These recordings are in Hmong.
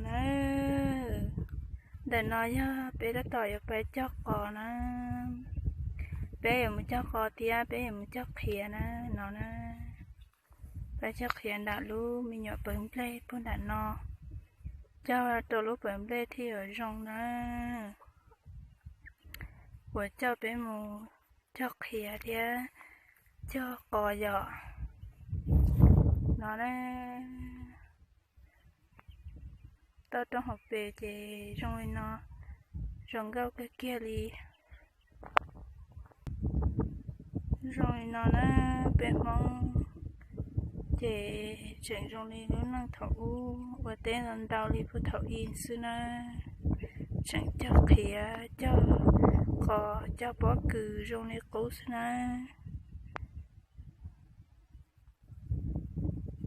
Na, ntawm no yog peb tab tom yuav pais cog qos na. Peb yuav mus cog qos thiab peb yuav mus cog qhiav na, no na. Peb cog qhiav nram lub me nyuam pawv nplej puag nram no, cog rau lub pawv nplej thiaj yuav zoo na. Uas coj peb mus cog qhiav thiab cog qos yom. No na, toj roob hauv pes ces zoo li no, zoo nkauj kawg kiag li. Zoo li no na, peb Hmoob ces tseem zoo li lub neej thaum ub ua teb ntau li puag thaum i xwb na. Tseem cog qhiav cog qos cog pob kws zoo li qub xwb na.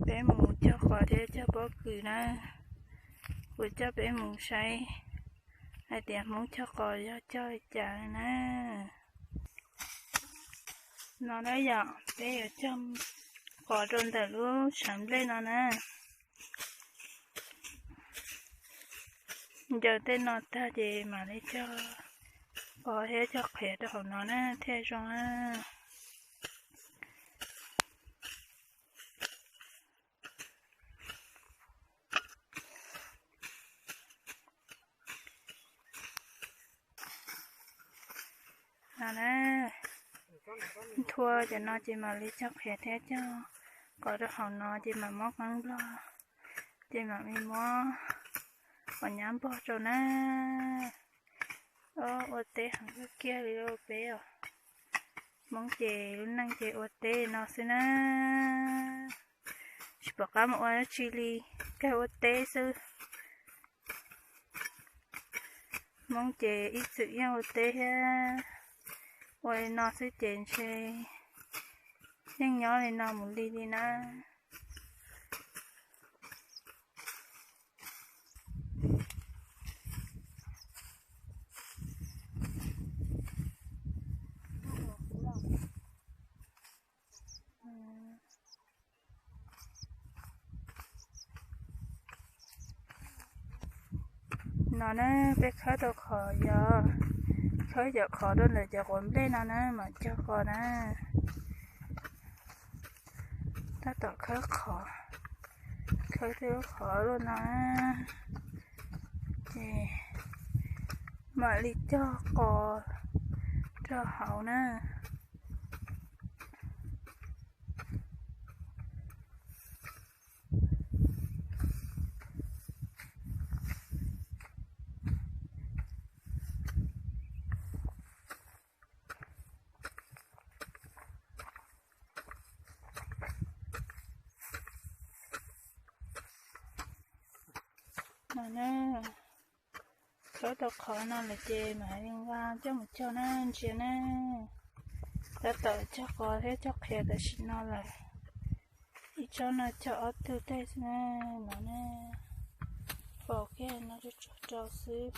Peb mus cog qos thiab cog pob kws na, kuv coj peb mus saib hais tias Hmoob cog qos yog cog li cas na. No na yom, peb yuav cog qos rau ntawm lub tshav nplej no na. Ncaws tej no tag ces mam li cog qos thiab cog qhiav rau hauv no na thiaj zoo na. No na, nthua cov no ces mam li cog qhiav thiab cog qos rau hauv no ces mam muab qeeb nplog, ces mam li muab qos nyab npog rau na. Ua teb heev kawg kiag li lauj peb os. Hmoob ces lub neej ces ua teb no xwb na, tsis pom qab mus ua dab tsi li, kawg ua teb xwb. Hmoob ces ib txwm yeej ua teb thiab ua li no xwb ces ntshe yeej nyob li no mus li li na. No na, peb khawb tau qhov, yog khawb cov qhov rau ntawm cov quav nplej no na mam cog qos na. Tab tom khawb qhov, khawb tej lub qhov luaj no, ces mam li cog qos rau hauv na. No na, khawb tau qhov no lawm ces mam li nqa coj mus cog na ntsia na. Tab tom cog qos thiab cog qhiav tam sim no lawm. Ib tsob no cog ob tug tej xwb na, no na, pom kiag no tsuag tsuag rau xwb.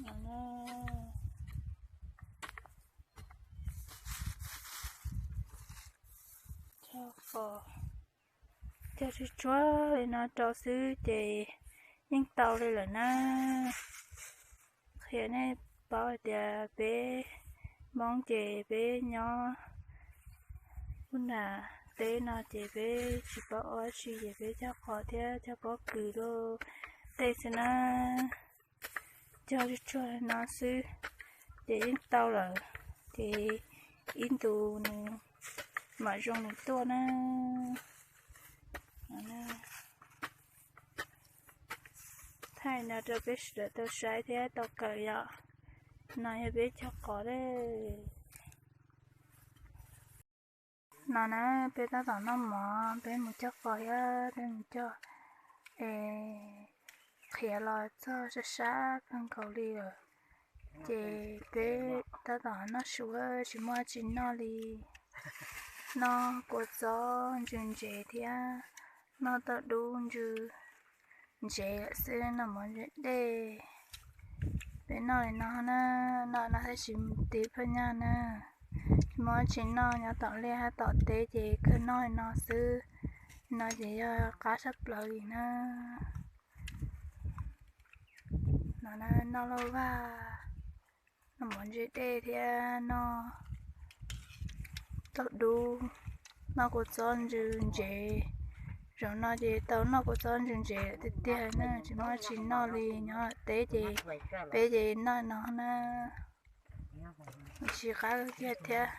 No na, cog qos, cog tsuag tsuag li no rau xwb ces yeej tau li lawm na. Qhia nej paub hais tias peb Hmoob ces peb nyob puag nram teb no ces peb tsis paub ua dab tsi ces peb cog qos thiab cog pob kws rau tej xwb na. Cog tsuag tsuag no xwb ces yeej tau lawm, ces ib ntus nws mam zoo nws tuaj na. Thaij no rau peb sawv daws tau saib thiab tau kawm yom. No yog peb cog qos lawm. No na, peb tab tom noj mov, peb mus cog qos thiab peb mus cog es qhiav los txog sab sab kawg nkaus li lawm. Ces peb tab tom noj su, tsis muaj dab tsi noj li. Noj kua txob ntsws ntsev thiab noj tauj dub ntsws ntsev lawm xwb, noj mov ntsev dej. Peb noj li no na, noj no thiaj tsis mus tib phaj nyaj na. Tsis muaj dab tsi noj, nyob tom liaj hab tom teb ces kawg noj li no xwb. No ces yog qab sab plaws li na. No, noj lauj vag, noj mov ntse dej thiab noj tauj dub, noj kua txob ntsws ntsev. Zaum no ces tau noj kua txob ntsws ntsev tiag tiag na, tsis muaj dab tsi noj li, nyob teb ces peb ces noj no na. Tsis qab kiag thiab.